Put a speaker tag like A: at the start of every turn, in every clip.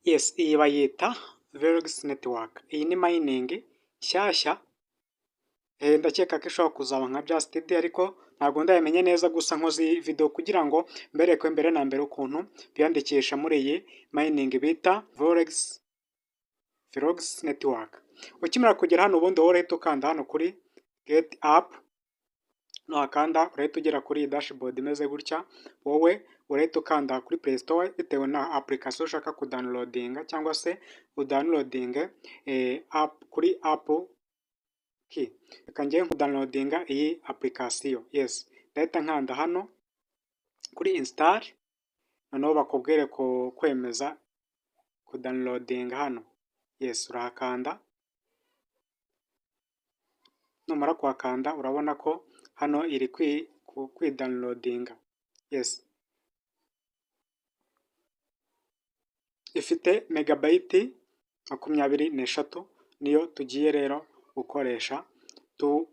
A: Yes, iyi bayita Velox Network. Iyi ni mining nshyashya, ndakeka ko ishobora kuzaba nka Just ariko ntabwo ndayimenya neza. Gusa nkoze iyi video kugira ngo mbereke mbere na mbere ukuntu biyandikisha muri iyi mining bita Velox Network. Ukimara kugera hano, ubundi wowe urahita ukanda hano kuri "Get app". Nuhakanda urahita ugera kuri iyi dashboard imeze gutya. Wowe urahita ukanda kuri Play Store bitewe na application ushaka kudownloadinga, cyangwa se udownloadinge app kuri app key. Reka njye kudownloadinga iyi application. Yes, ndahita nkanda hano kuri "Install", noneho bakubwire ko kwemeza kudownloadinga hano. Yes, urahakanda. Numara kuhakanda urabona ko hano iri kwidownloadinga. Yes, ifite megabyte 23, niyo tugiye rero gukoresha tu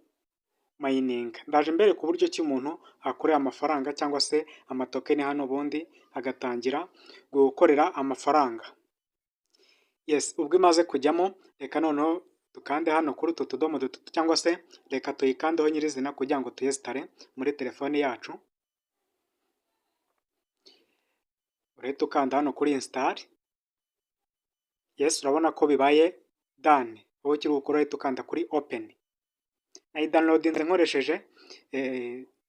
A: mininga. Ndaje mbere ku buryo ki umuntu akorera amafaranga cyangwa se amatoken hano, ubundi agatangira gukorera amafaranga. Yes, ubwo imaze kujyamo, reka noneho dukande hano kuri utu tudomo dutatu, cyangwa se reka tuyikandeho nyirizina kugira ngo tuyinstalle muri telefone yacu. Urahita ukanda hano kuri "Install". Yes, urabona ko bibaye done. Wowe ukiri gukora urahita ukanda kuri "Open". Nayidownloadinze nkoresheje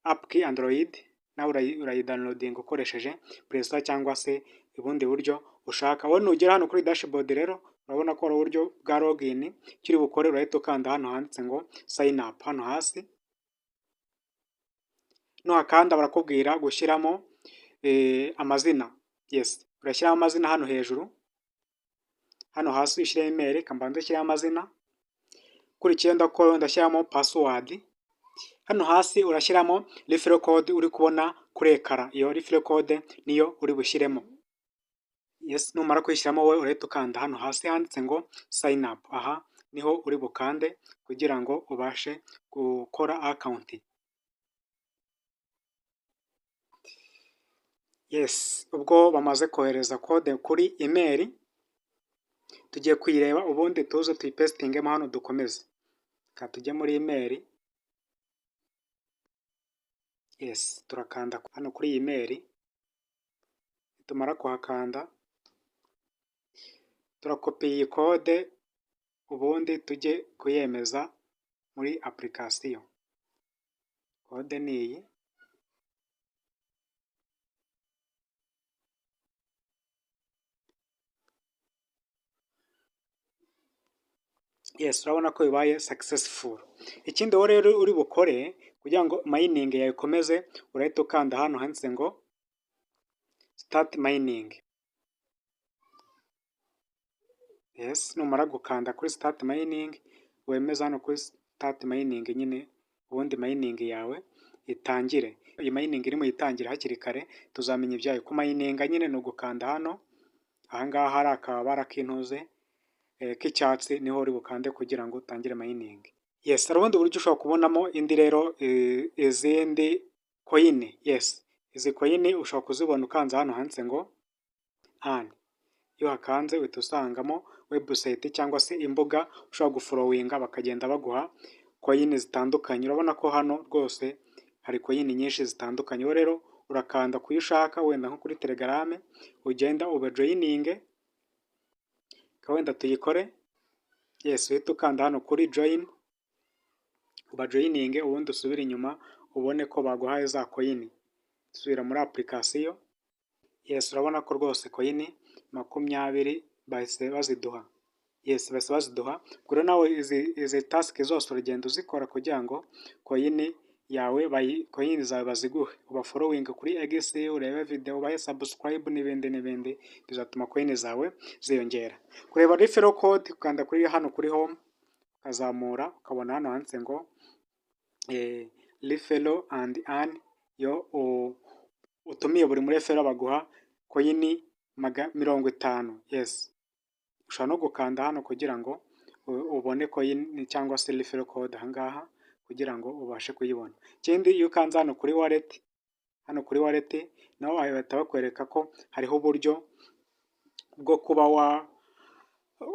A: app key Android, nawe urayidownloadinga ukoresheje Play Store cyangwa se ubundi buryo ushaka. Wowe nugera hano kuri dashboard rero, urabona ko hari uburyo bwa login. Icyo uri bukore, urahita ukanda hano handitse ngo "Sign up" hano hasi. Nuhakanda barakubwira gushyiramo amazina. Yes, urashyiramo amazina hano hejuru, hano hasi ushyiremo email. Reka mbanze nshyiremo amazina, ukurikiyeho ndashyiramo password. Hano hasi urashyiramo referral code uri kubona kuri écran, iyo referral code niyo uri bushyiremo. Yes, numara kuyishyiramo wowe urahita ukanda hano hasi handitse ngo "Sign up". Aha niho uri bukande kugira ngo ubashe gukora account. Yes, ubwo bamaze kohereza code kuri email, tugiye kuyireba ubundi tuze tuyipastingemo hano dukomeze. Reka tujye muri email. Yes, turakanda hano kuri iyi email, nitumara kuhakanda turakopiye iyi code, ubundi tujye kuyemeza muri application. Code ni iyi. Yes, urabona ko bibaye successful. Ikindi wowe rero uri bukore kugira ngo mining yawe ikomeze, urahita ukanda hano handitse ngo "Start mining". Yes, numara gukanda kuri "Start mining", wemeze hano kuri "Start mining" nyine, ubundi mining yawe itangire. Iyi mining irimo itangira hakiri kare, tuzamenya ibyayo. Kumininga nyine ni ugukanda hano, aha ngaha hari akabara k'intuze k'icyatsi, niho uri bukande kugira ngo utangire mining. Yes, hari ubundi buryo ushobora kubonamo indi rero, izindi coin. Yes, izi coin ushobora kuzibona ukanze hano handitse ngo "Earn". Iyo uhakanze uhita usangamo website cyangwa se imbuga ushobora gufollowinga, bakagenda baguha coin zitandukanye. Urabona ko hano rwose hari coin nyinshi zitandukanye. Wowe rero urakanda ku yo ushaka, wenda nko kuri Telegram, ugenda ubajoininge. Reka wenda tuyikore. Yes, uhite ukanda hano kuri "Join", ubajoininge, ubundi usubire inyuma ubone ko baguhaye za coin. Subira muri application. Yes, urabona ko rwose coin 20 bahise baziduha. Yes, bahise baziduha. Ubwo rero nawe izi task zose uragenda uzikora kugira ngo coin yawe, coin zawe baziguhe. Ubafollowinge kuri X, urebe video, ubahe subscribe n'ibindi n'ibindi, bizatuma coin zawe ziyongera. Kureba referral code, ukanda kuri hano kuri "Home", ukazamura ukabona hano handitse ngo "Referral and earn". Iyo utumiye buri muri referral baguha coin 50. Yes, ushobora no gukanda hano kugira ngo ubone coin cyangwa se referral code aha ngaha kugira ngo ubashe kuyibona. Ikindi, iyo ukanze hano kuri wallet, hano kuri wallet naho bahita bakwereka ko hariho uburyo bwo kuba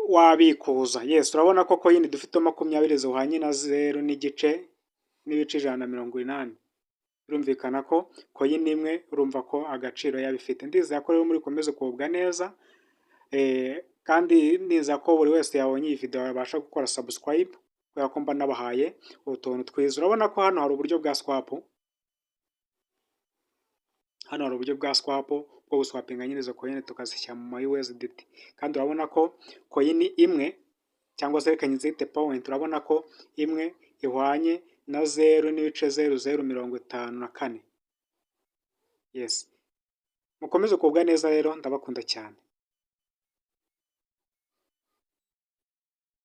A: wabikuza. Yes, urabona ko coin dufite 20 zihwanye na zeru n'igice n'ibice 180. Birumvikana ko coin imwe, urumva ko agaciro yaba ifite. Ndizera ko rero muri bukomeze kugubwa neza, kandi nizera ko buri wese yabonye iyi video yabasha gukora subscribe, kubera ko mba nabahaye utuntu twiza. Urabona ko hano hari uburyo bwa swap, hano hari uburyo bwa swap bwo guswapinga nyine izo coin tukazishyira mu ma USDT. Kandi urabona ko coin imwe, cyangwa se reka nzite point, urabona ko imwe ihwanye na 0.0054. Yes, mukomeze kugubwa neza rero, ndabakunda cyane.